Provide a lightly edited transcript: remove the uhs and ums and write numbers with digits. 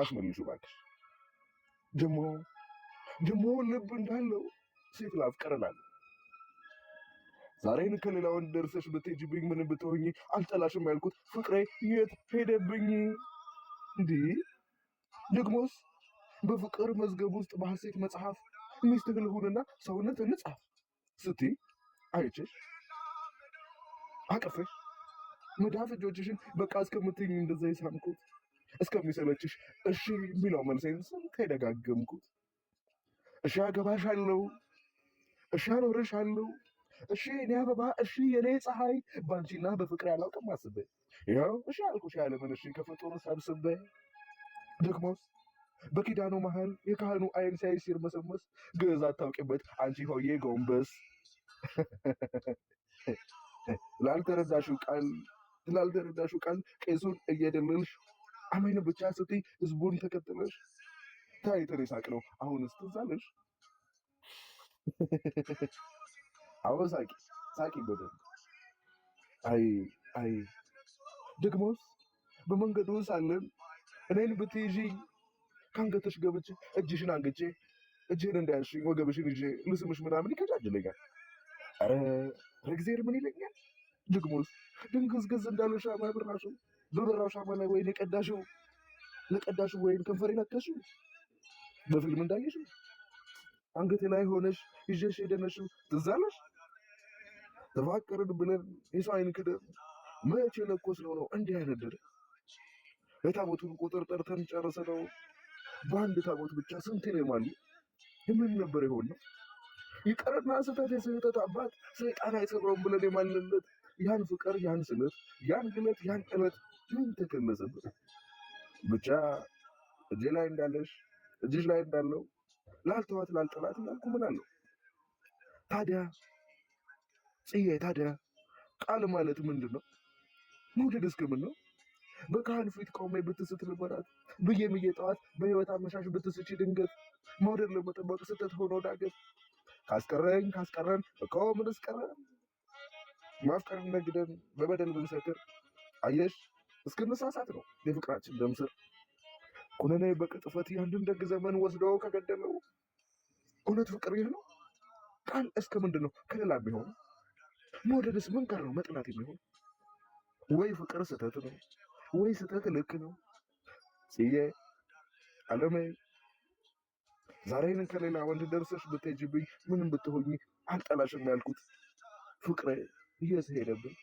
አስመልሹ እባክሽ። ደሞ ደሞ ልብ እንዳለው ሴት ላፍቅር እላለሁ። ዛሬን ከሌላ ወንድ ደርሰሽ ብትሄጂብኝ ምንም ብትሆኚ አልጠላሽም ያልኩት ፍቅሬ የት ሄደብኝ? እንዲህ ደግሞስ በፍቅር መዝገብ ውስጥ በሐሴት መጽሐፍ ሚስትህ ልሁንና ሰውነት እንጻፍ ስትይ አይቼሽ አቅፌሽ መዳፍ እጆችሽን በቃ እስከምትይኝ እንደዛ የሳምኩት እስከሚሰለችሽ እሺ የሚለው መልሴን ስንት የደጋገምኩት። እሺ አገባሻለሁ፣ እሺ አኖርሻለሁ፣ እሺ የኔ አበባ፣ እሺ የኔ ፀሐይ፣ ባንቺና በፍቅር አላውቅም አስቤ ይኸው እሺ አልኩሽ ያለምን እሺ ከፍጡር ሰብስቤ። ደግሞስ በኪዳኑ መሃል የካህኑ ዓይን ሲያይ ሲርመሰመስ ግዕዝ አታውቂበት አንቺ ሆዬ ጎንበስ ላልተረዳሽው ቃል ላልተረዳሽው ቃል ቄሱን እየደለልሽ አሜን ብቻ ስትይ ህዝቡን ተከትለሽ ታይተን የሳቅ ነው። አሁንስ ትዝ አለሽ? አዎ ሳቂ ሳቂ በደንብ። አይ አይ ደግሞስ በመንገዱ ሳለን እኔን ብትይዢ ከአንገትሽ ገብቼ እጅሽን አንግቼ እጅህን እንዳያልሽኝ ወገብሽን ይዤ ልስምሽ ምናምን ይከጃጅለኛል። ኧረ ኧረ እግዚአብሔር ምን ይለኛል? ደግሞስ ድንግዝግዝ እንዳለ ሻማ ያበራሽው በበራው ሻማ ላይ ወይን የቀዳሽው ለቀዳሽው ወይን ከንፈሬን ነከሽው በፊልም እንዳየሽው አንገቴ ላይ ሆነሽ ይዤሽ የደነሽው ትዝ አለሽ? ተፋቀርን ብለን የሰው ዓይን ክደን መቼ ለኮስ ነው ነው እንዲህ ያነደደ የታቦቱን ቁጥር ጠርተን ጨርሰነው በአንድ ታቦት ብቻ ስንቴ ነው የማሉ የምን ነበር የሆነው? ይቅርና ስህተት የስህተት አባት ሰይጣን አይሰብረውም ብለን የማልንለት ያን ፍቅር ያን ስለት ያን ግለት ያን ዕለት ምን ተከለሰበት? ብቻ እጄ ላይ እንዳለሽ እጅሽ ላይ እንዳለው ላልተዋት ላልጠላት እያልኩ ምናለሁ። ታዲያ ጽዬ ታዲያ ቃል ማለት ምንድን ነው? መውደድ እስከምን ነው? በካህን ፊት ቆሜ ብትስት ልመራት ብዬ ምዬ ጠዋት በህይወት አመሻሽ ብትስቺ ድንገት መውደድ ለመጠበቅ ስህተት ሆኖ ዳገት ካስቀረኝ ካስቀረን እኮ ምንስ ቀረን? ማፍቀር ነግደን በበደል ብንሰክር አየሽ እስክንሳሳት ነው የፍቅራችን ደም ስር። ኩነኔ በቅጥፈት ያንድን ደግ ዘመን ወስዶ ከገደለው እውነት ፍቅር ይህ ነው? ቃል እስከ ምንድን ነው ከሌላ የሚሆን? መውደድስ ምን ቀር ነው መጥላት የሚሆን? ወይ ፍቅር ስህተት ነው ወይ ስህተት ልክ ነው። ጽዬ አለሜ ዛሬን ከሌላ ወንድ ደርሰሽ ብትሄጂብኝ ምንም ብትሆኚ አልጠላሽም ያልኩት ፍቅሬ የት ሄደብኝ?